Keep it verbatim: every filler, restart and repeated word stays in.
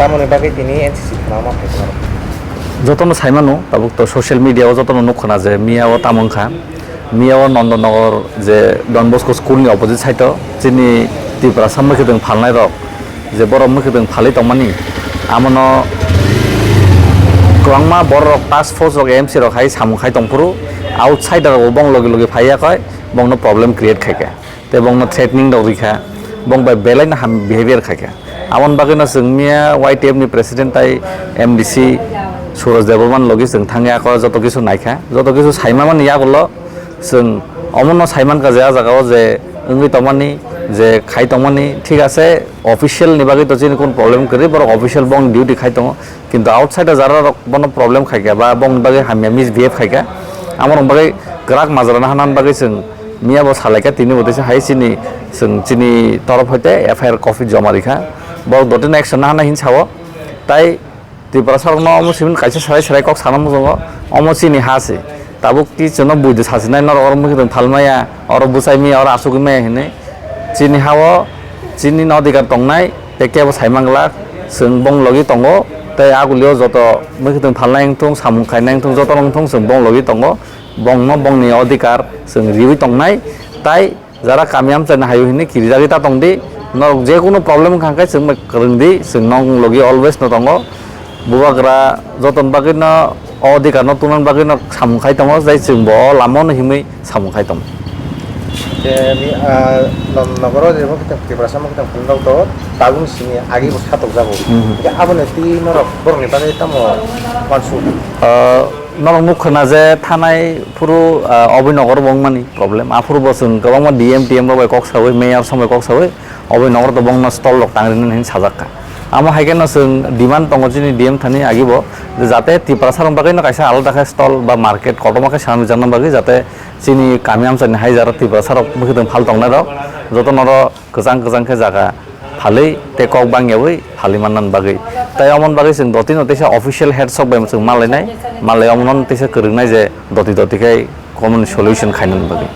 Tamoni bagwi tini N C C khna ma phaikha. Jotono saimano, tabuk to social media o jotono nukkha na je miya o tamo wngkha. Miya o Nondonogor je Don Bosco school ni opposite side o chini Tiprasa mwkhwtwng phalnai rok je borok mwkhwtwng phalwi tongmani, amono kwbangma borok rok task force rok M C rok hai samung khai tongphuru, outsider rok bo bong logi logi phaiya koi bongno problem create khaikha. Tei bongno threatening rok rikha, bong bai belai no ham behavior khaikha. Amoni bagwi no chwng miya Y T F ni president tai M D C Suraj Debbarman logi chwng thangya, ako joto kisu naikha, joto kisu saima mani yagulo chwng omono saimankha je a jaga o je wngwi tongmani, je khai tongmani, thik ase, official ni bagwi to chini kun problem kwrwi, borok official bong duty khai tongo, kintu outside o jara rok bono problem khaikha ba bongni bagwi hamya misbehave khaikha, amorok bagwi kwrak majra na hanani bagwi chwng miya bo salaikha, tini bo teisa hai chini, chwng chini torof hoite F I R copy joma rikha, borok dotino action na hana hin sao. Tai Tiprasa rokno omo simi kaisa serai serai kok sana muchungo, omo chini ha se. Tabuk ti chwngno buido sasinai norok oro mwkhwtwng phalmaya, oro bwsai maya, oro asugwi maya hinwi. Chini ha-o chini no adhikar tongnai, tei kebo saimang glak, chwng bong logi tongo, tei agulio joto mwkhwtwng phalnai wngthung, samung khainai wngthung, jotono wngthung chwng bong logi tongo, bongno bongni adhikar chwng riwi tongnai, tai jara kami amchaini hayo hinwi kirijagwi ta tongdi, norok jekunu problem wngkha khe chwng bai kwrwngdi, chwng nong logi always no tongo. Bubagra jotoni bagwi no, o adhikar no tungna bagwi no samung khai tongo, tei chwng bo o lama no himwi samung khai tongo. Je mi, ah, no-, nogoro je bo kitang Tiprasa mo kitang phunrok to tabuk simi agi bo khatok jago. Mhm. Je aboni twi norok borokni bagwi tamo wansuk? Ah, norok nuk khna je thanai phuru, ah, oboni nogoro bo wngmani problem. Aphuru bo chwng kwbangma D M T M rok bai kok sawi, mayor song bai kok sawi, oboni nogoro to bongno stall rok tang rinani hinwi sajak kha. Amo hai kheno chwng demand tongo chini D M thani agi bo, je jate Tiprasa rok bagwi no kaisa alada khe stall ba market kotorma khe sanani jakna bagwi, jate chini kami amchaini hai jara Tiprasa rok mwkhwtwng phal tongnai rok joto noro kwchang kwchang khe jaga phalwi tei kok bangyawi phalwi manna bagwi. Tai omoni bagwi chwng dotino teisa official head sok bai chwng malainai, malai omono teisa kwrwngnai je doti doti khai common solution khaina bagwi.